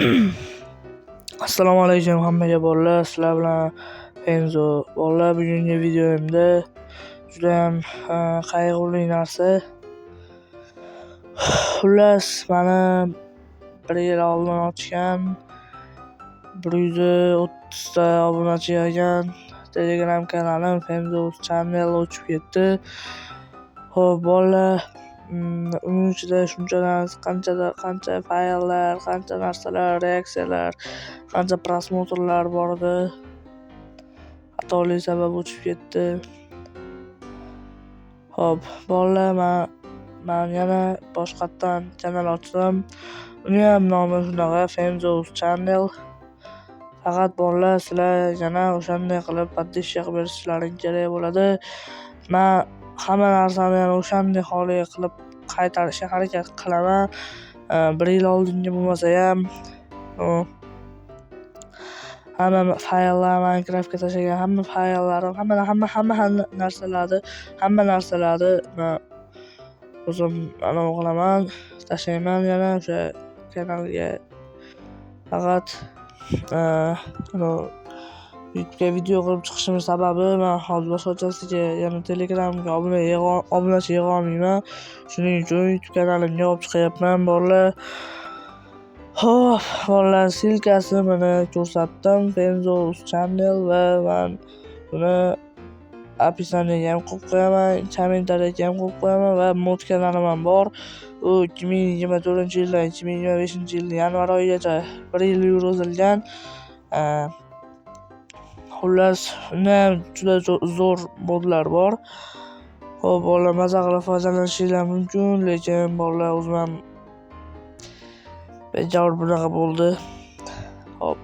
Assalomu alaykum hammaga bolalar, sizlar bilan Enzo. Bolalar, bugungi videomda judayam qayg'uli narsa. Xullas, mani bir yil oldin ochgan 130 ta obunachi yig'gan Telegram kanalim Fenzo Channel o'chib ketdi. Xo'p, bolalar, uning ichida shuncha narsa, qanchada qancha fayllar, qancha narsalar, reaksiyalar, qancha просмотр lar bor edi. Xatolik sabab o'chib ketdi. Xo'p, bolalar, man yana boshqatdan kanal ochdim. Uni ham nomi shunaqa Fenzo Channel. Faqat bolalar, sizlar yana o'shanday qilib подписка qilib berishlaring kerak bo'ladi. Man hamma narsani yana o'shanday holiga qilib qaytarishga harakat qilaman. Bir yil oldingi bo'lmasa ham, hamma fayllar, Minecraftga tashlagan hamma fayllarim, hamma narsalarni, man o'zim anavi qilaman, tashlayman yana o'sha kanalga. Faqat YouTube'ga video qilib chiqishim sababi, man hozir boshqachasiga yana Telegramga obunachi yig'a olmayman. Shuning uchun YouTube kanalimga olib chiqyapman, bolalar. Xo'p, bolalar, ссылка si mana ko'rsatdim, Fenzo Channel, va man buni описание ga ham qo'yib qo'yaman, kommentariyaga ham qo'yib qo'yaman va mod kanalim ham bor. U 2024-yildan 2025-yil yanvar oyigacha bir yil yurg'izilgan. Xullas, unda ham juda zo'r modlar bor. Xo'p, bolalar, maza qilib foydalanishinglar mumkin, lekin bolalar, o'zim ham bekor bunaqa bo'ldi. Xo'p.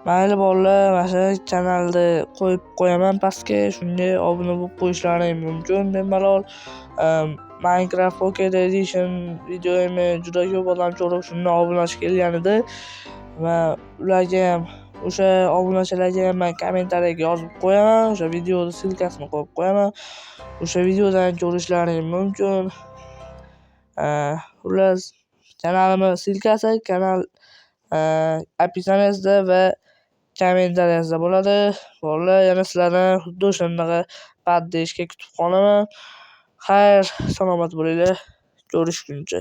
Mayli bolalar, mana shu kanalni qo'yib qo'yaman pastga, shunga obuna bo'lib qo'yishlaring mumkin bemalol. Minecraft Pocket Edition videoyimni juda ko'p odam ko'rib, shundan obunachi kelgan edi. Va ularga ham, o'sha obunachilarga ham man kommentariyaga yozib qo'yaman, o'sha videoni ссылка sini qo'yib qo'yaman. O'sha videodan ko'rishlaring mumkin. Xullas, kanalimni ссылка si kanal описание sida va kommentariyasida bo'ladi. Bolalar, yana sizlarni xuddi o'shanaqa поддержка kutib qolaman. Xayr, salomat bo'linglar. Ko'rishguncha.